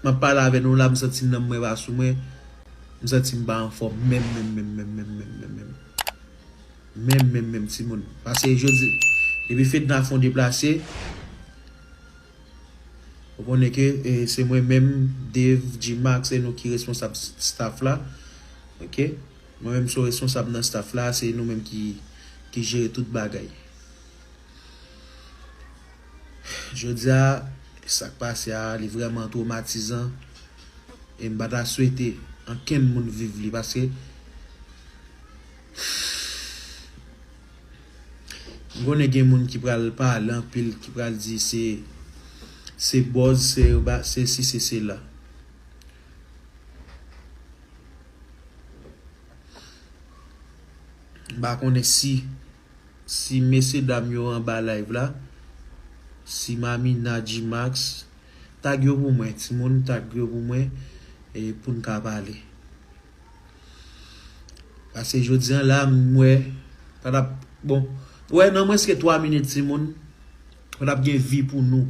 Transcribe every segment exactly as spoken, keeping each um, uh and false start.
M ap pale avè nou la, m santi nanm mwen pa sou mwen. M santi m pa anfòm menm, menm, menm, menm, menm, menm, menm, menm. Menm, menm, menm, timoun. Paske jodi, depi Fedna fè yon deplase, ou konnen ke, e, se mwen menm, Dave, G-Max, se nou ki responsab s-, staff la. Oke? Mwen menm, se yon responsab nan staff la, se nou menm ki, ki jere tout bagay. Jodi a, sa k pase a, li vrèman twomatizan. E m pa ta swete ankenn moun viv li, paske m konnen gen moun ki pral pale anpil, ki pral di se, se buzz, se ba-, se si, se sela. M pa konnen si, si mesye dam yo anba live la, si Mamina, G-Max, tag yo pou mwen, timoun, tag yo pou mwen, e pou n ka pale. Paske jodi a la, m wè, pa t ap, bon, wè, nan mwens ke twa minit, timoun, pa t ap gen vi pou nou.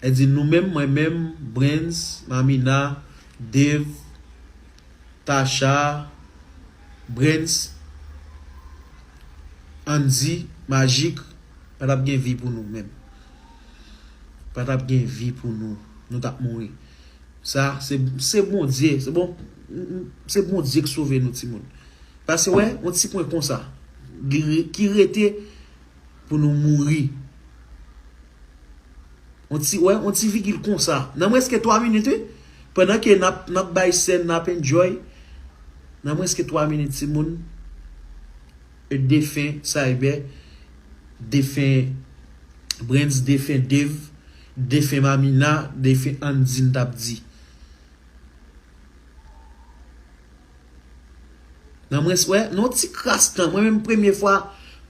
E di nou menm, mwen menm, Brens, Mamina, Dave, Tacha, Brens, Andy, Majik, pa t ap gen vi pou nou menm. Pa t ap gen vi pou nou. Nou t ap mouri. Sa, se, se Bondye, se bon, se Bondye ki sove nou, timoun. Paske, wè, yon ti pwen konsa, ki re-, ki rete pou nou mouri. Yon ti, wè, yon ti vigil konsa. Nan mwens ke twa minit, wi. Pandan ke n ap, n ap bay sèn, n ap enjoy. Nan mwens ke twa minit, timoun. Defen Cyber, defen Brens, defen Dave, defen Mamina, defen Andy, n t ap di. Nan mwens, wè, nan yon ti kras tan, mwen menm premye fwa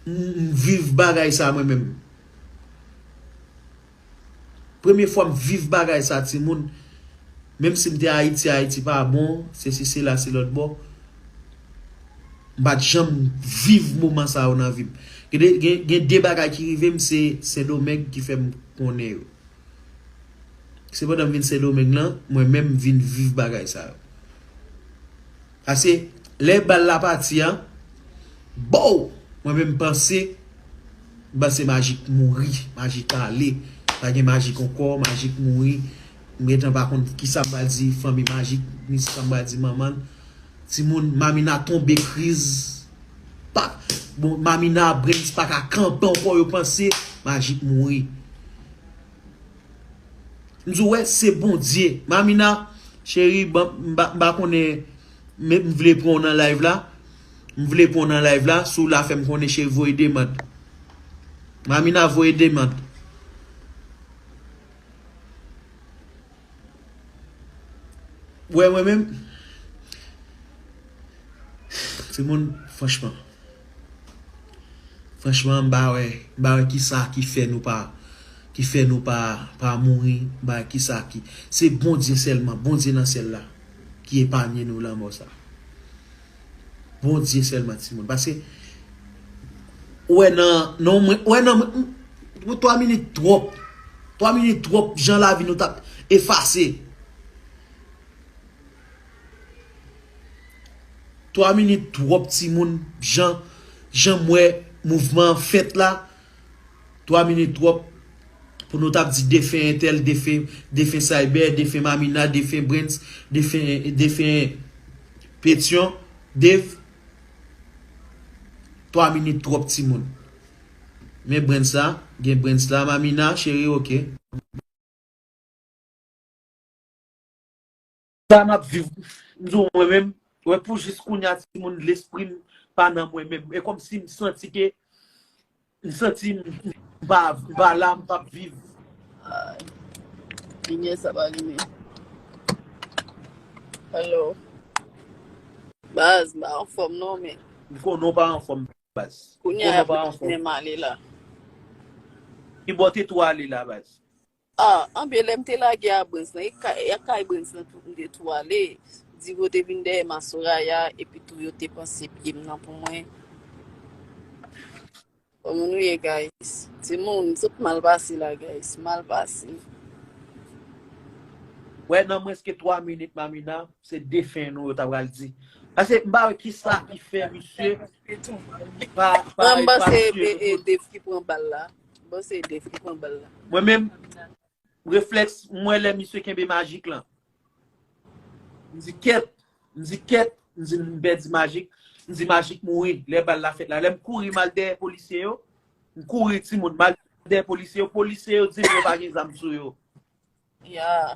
m, m viv bagay sa mwen menm. Premye fwa m viv bagay sa, timoun. Menm si m te Ayiti, Ayiti pa bon, se si, se la, se lòt bò. M pa t janm viv moman sa yo nan vi m. Gen de, gen, gen de bagay ki rive m, se Sendomeng ki fè m konnen yo. Se pandan m vin Sendomeng lan, mwen menm m vin viv bagay sa yo. Paske lè bal la pati a, bow! Mwen menm m panse, m panse Majik mouri, Majik ale. Pa gen Majik ankò, Majik mouri. M gentan pa konn kisa m pral di fanmi Majik, ni sa m pral di manman l. Timoun, Mamina tonbe kriz. Pa, bon, Mamina, Brens pa ka kanpe ankò, yo panse Majik mouri. M di w, wè, se Bondye. Mamina, cheri, ban, m pa, m pa konnen, men m vle pran w nan live la. M vle pran w nan live la. Si w la, fè m konnen, cheri, voye demand. Mamina, voye demand. Wè, mwen menm, timoun, franchman. Franchman, m pa wè, m pa wè kisa ki fè nou pa, ki fè nou pa, pa mouri, m pa wè kisa ki, se Bondye sèlman, Bondye nan syèl la, ki epanye nou lanmò sa. Bondye sèlman, timoun. Paske, ou wè nan, nan mwen, ou wè nan mwen, m, m, twa minit twòp. Twa minit twòp, jan lavi nou t ap efase. Twa minit twòp, timoun, jan, jan m wè mouvman an fèt la. Twa minit twòp pou nou t ap di defen entèl, defen, defen Cyber, defen Mamina, defen Brens, defen, defen Petyon, Dave. Twa minit twòp, timoun. Men Brens la, gen Brens la, Mamina, cheri, oke. Sa n ap viv, m di w mwen menm, wè pou jis kounye a timoun lespri m pa nan mwen menm. E kòmsi m santi ke, m santi m, m pa, m pa la, m p ap viv. Ay, limyè sa pa limen. Hello. Baz, m pa anfòm non, men. M konnen w pa anfòm, baz. Kounye a y ap retounen m ale la. Ki bò te tou ale la, baz? Ah, anben lè m te lage a Brens lan, e kay, e kay Brens lan tou, m te tou ale. Divo te vin dèyè m a Soraya, epi tou yo te panse pye m nan pou mwen. Kòman nou ye, guys? Timoun, m sot mal pase la, guys. Mal pase. Wè, nan mwens ke twa minit, Mamina, se defen nou yo ta pral di. Paske m pa wè ki sa ki fè misye pa pa Mwen, m panse pa e, tire e, e Dave ki pran bal la. M panse e Dave ki pran bal la. Mwen menm, reflèks mwen lè misye kenbe Majik lan. M di kèt, m di kèt, m di m pèdi Majik, m di Majik mouri lè bal la fèt la. Lè m kouri m al dèyè polisye yo, m kouri timoun, m al dèyè polisye yo, polisye yo di m yo pa gen zam sou yo. Ya.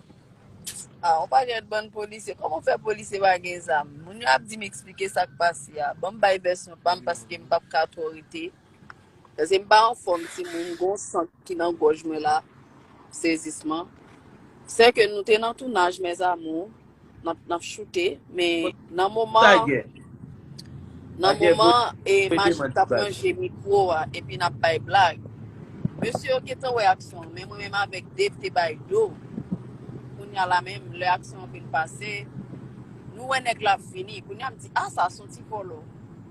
Ah, yon pakèt bann polisye. Kòman w fè polisye pa gen zam? Moun yo ap di m eksplike sa k pase a. Ban m bay vèsyon pa m paske m p ap ka twò rete. Paske m pa anfòm, timoun, gon sant ki nan gòj mwen la. Sezisman. Se ke nou te nan tounaj, mes amours. N ap, n ap choute, men nan moman, nan moman, e Majik t ap ranje mikwo a, epi n ap bay blag. Mesye yo gentan wè aksyon an, men mwen menm avèk Dave te bay do. Kounye a la menm, lè aksyon an vin pase, nou wè nèg la ap vini. Kounye a m di, ah, sa se yon ti vòlò.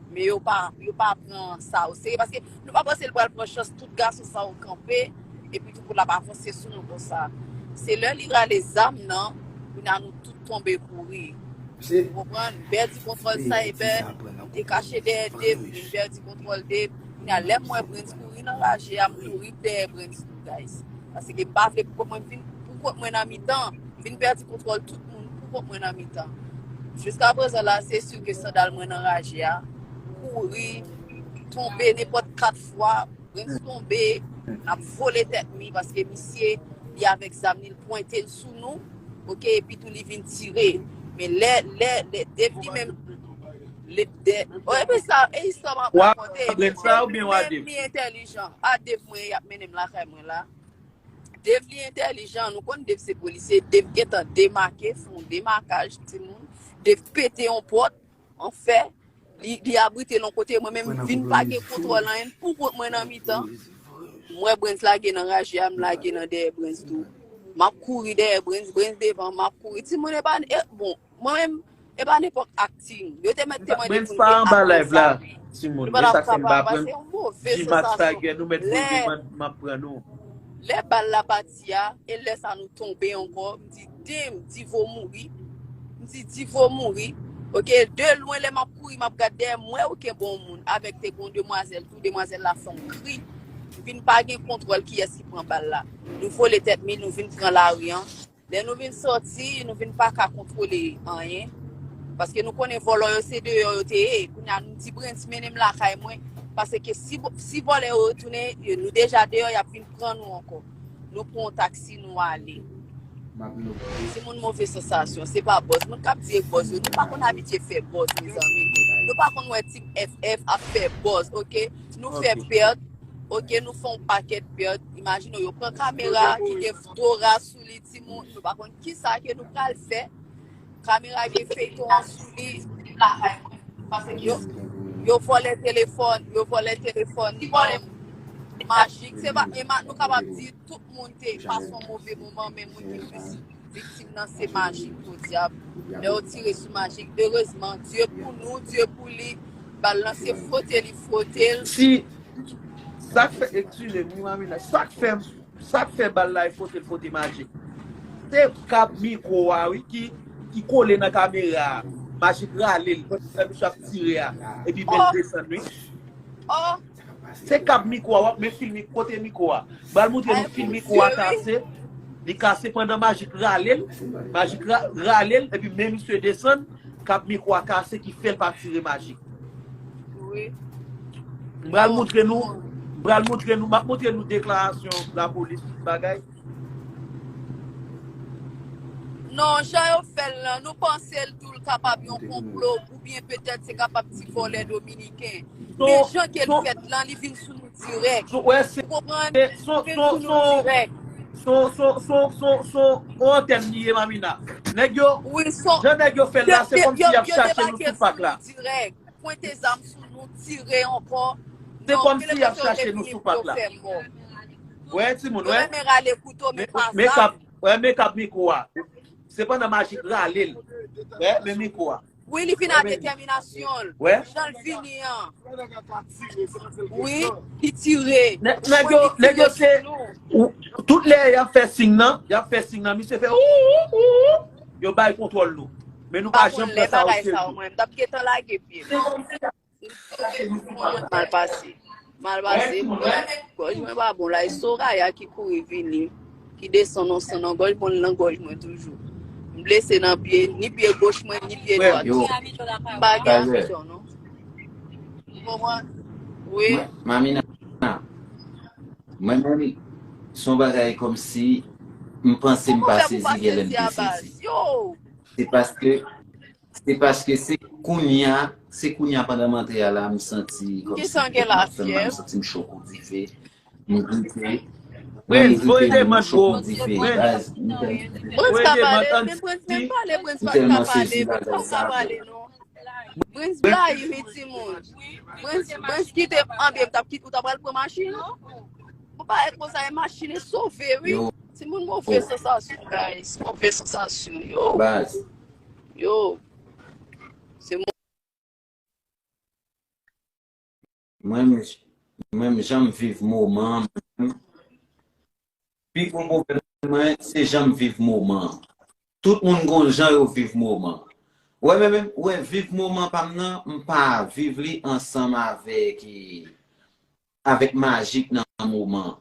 Men yo pa, yo pa pran sa o serye, paske nou pa panse l pral pran chans tout gason sa yo kanpe, epi tou pou l ap avanse sou nou konsa. Se lè li rale zam nan, kounye a nou tout tonbe kouri. Ou konprann? Pèdi kontwòl Cyber, li te kache dèyè Dave, vin pèdi kontwòl Dave. Kounye a, lè m wè Brens kouri nan raje a, m kouri dèyè Brens tou, guys. Paske m pa vle pou kont mwen vin pou kont mwen nan mitan, vin pèdi kontwòl tout moun pou kont mwen nan mitan. Jiska prezan la, se si ke sandal mwen nan raje a, kouri, tonbe nenpòt kat fwa, Brens tonbe, n ap vole tèt mi, paske misye, li avèk zam li, l pwente l sou nou, oke, epi tou li vin tire. Men lè, lè, lè, Dave li menm, li, de, oh, epi sa, e istwa m ap rakonte, epi Dave li menm, li entèlijan. A Dave mwen, y ap mennen m lakay mwen la. Dave li entèlijan, nou konn Dave se polisye, Dave gentan demake, fè yon demakaj, timoun. Dave pete yon pòt, an fè, li, li abrite l yon kote, mwen menm vin pa gen kontwòl anyen, pou kont mwen nan mitan. M wè Brens lage nan raje a, m lage nan dèyè Brens tou. M ap kouri dèyè Brens, Brens devan, m ap kouri. Timoun, e pa, e, bon, mwen menm, e pa nenpòt akting. Yo te mèt te mande pou Dave ap pran zam. Timoun, e sa k fè m pa pran G-Max Tiger, nou mèt voye m ap pran nou. Lè bal la pati a, e lè sa nou tonbe ankò, m di, damn, Divo mouri. M di, Divo mouri. Oke, de lwen lè m ap kouri, m ap gad dèyè m, m wè oke bon moun, avèk te gon demwazèl tou, demwazèl la fè yon kri. M vin pa gen kontwòl kiyès ki pran bal la. Nou vole tèt mi, nou vin pran lari an. Lè nou vin sòti, nou vin pa ka kontwole anyen. Paske nou konnen vòlò yo se deyò yo te ye. Kounye a nou di Brens mennen m lakay mwen. Paske si, si vòlè yo retounen, yo, nou deja deyò, y ap vin pran nou ankò. Nou pran yon taksi, nou ale. Timoun, move sansasyon, se pa bòz. Moun k ap di e bòz yo, nou pa konn abitye fè bòz, mezanmi. Nou pa konn wè tip F F ap fè bòz, oke? Nou fè pèd, oke? Nou fè yon pakèt pèd. Imajine w, yo pran kamera ki gen Dora sou li, timoun. Nou pa konn kisa ke nou pral fè. Kamera gen feyton an sou li. Yo, yo vòlè telefòn, yo vòlè telefòn Majik. Se pa, e ma-, nou kapab di tout moun te pase yon move moman, men moun ki plis viktim nan se Majik, podyab. Lè yo tire sou Majik, erezman, Dye pou nou, Dye pou li, bal lan se fwote li fwote l. Si, sa k fè, eskize m, wi, Mamina, sa k fè, sa k fè bal la e fwote l fwote Majik. Se kab mikwo a, wi, ki, ki kole nan kamera a. Majik rale l, pandan misye ap tire a. Epi men l desann, wi. Oh, Se kab mikwo a, w ap men fil mi-, kote mikwo a. M pral montre nou fil mikwo a kase. Li kase pandan Majik rale l. Majik ra-, rale l, epi men misye desann. Kab mikwo a kase ki fè l pa tire Majik. wi. M pral montre nou, m pral montre nou, m ap montre nou deklarasyon lapolis, tout bagay. Non, jan yo fè l lan, nou panse l tou l kapab yon konplo, oubyen petèt se kapab ti vòlè dominiken. Men jan ke l fèt lan, li vin sou nou dirèk. Ou konprann? Li vin sou nou dirèk. Son, son, son, son, son, son antèn li ye, Mamina. Nèg yo, jan nèg yo fè l la, se kòmsi y ap chache nou sou pak la. Pwente zam sou nou, tire ankò. Se kòmsi y ap chache nou sou pak la. Wè, timoun, wè. Yo renmen rale kouto, men pa zam. Wè, men kab mikwo a. Se pandan Majik rale l. Wè, men mikwo a. Wi, li vin a detèminasyon l. Jan l vini an. Wi, li tire. Nèg yo, nèg yo se, tout lè y ap fè siy nan, y ap fè siy nan, misye fè ou, ou, ou, Yo bay kontwòl nou. Men nou pa janm pran sa oserye. Mwen, m t ap gentan lage pye m. Mal pase. Mal pase, gòj mwen pa bon la. E Soraya ki kouri vini, ki desann yon san nan gòj mwen, nan gòj mwen toujou. M blese nan pye, ni pye goch mwen, ni pye dwat. M pa gen afeksyon, non. Ou konprann? Wi. Mwen, Mamina, mwen menm, se yon bagay kòmsi m panse m pa sezi gen lè m te sezi. Se paske, se paske se kounya, se kounya pandan m antre a la, m santi kòmsi m fè mal, m santi m cho kou dife. M gripe. Mwen m gripe, m cho kou dife. Baz, m tèlman, m tèlman sezi bagay sa. Prince blayi wi timoun. Prince, Prince kite anbyen, m t ap kite, ou ta pral pran machin. Ou pa e konsa, e machin e sove wi. Timoun, move sansasyon, guys. Move sansasyon, yo. Baz. Yo. Se mwen, mwen, jan m viv moman an, pi gwo pwoblèm mwen, se jan m viv moman an. Tout moun gon jan yo viv moman. Ou wè, men, men, ou wè, viv moman pa m nan, m pa viv li ansanm avèk, avèk majik nan moman an.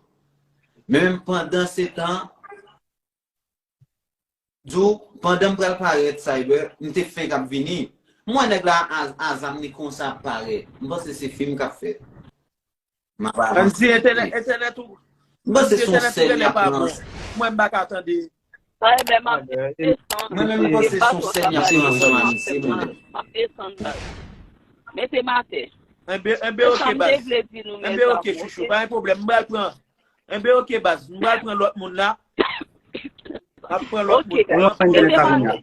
Men, men, pandan se tan, di w, pandan m pral parèt, Cyber, m te fenk ap vini. M wè nèg la a, a zam li konsa ap parèt. M panse se fim k ap fèt. M ap avanse. Ann di entènèt, entènèt ou. M panse se yon sèn y ap pran. Mwen, m pa ka tande. Mwen menm, m panse se yon sèn y ap pran ansanm a misye, mwen menm. M ap desann, baz. Mete m atè. Enben, enben, ok, baz. Enben, ok, chouchou, pa gen pwoblèm. M pral pran. Enben, ok, baz. M pral pran lòt moun la. M ap pran lòt moun.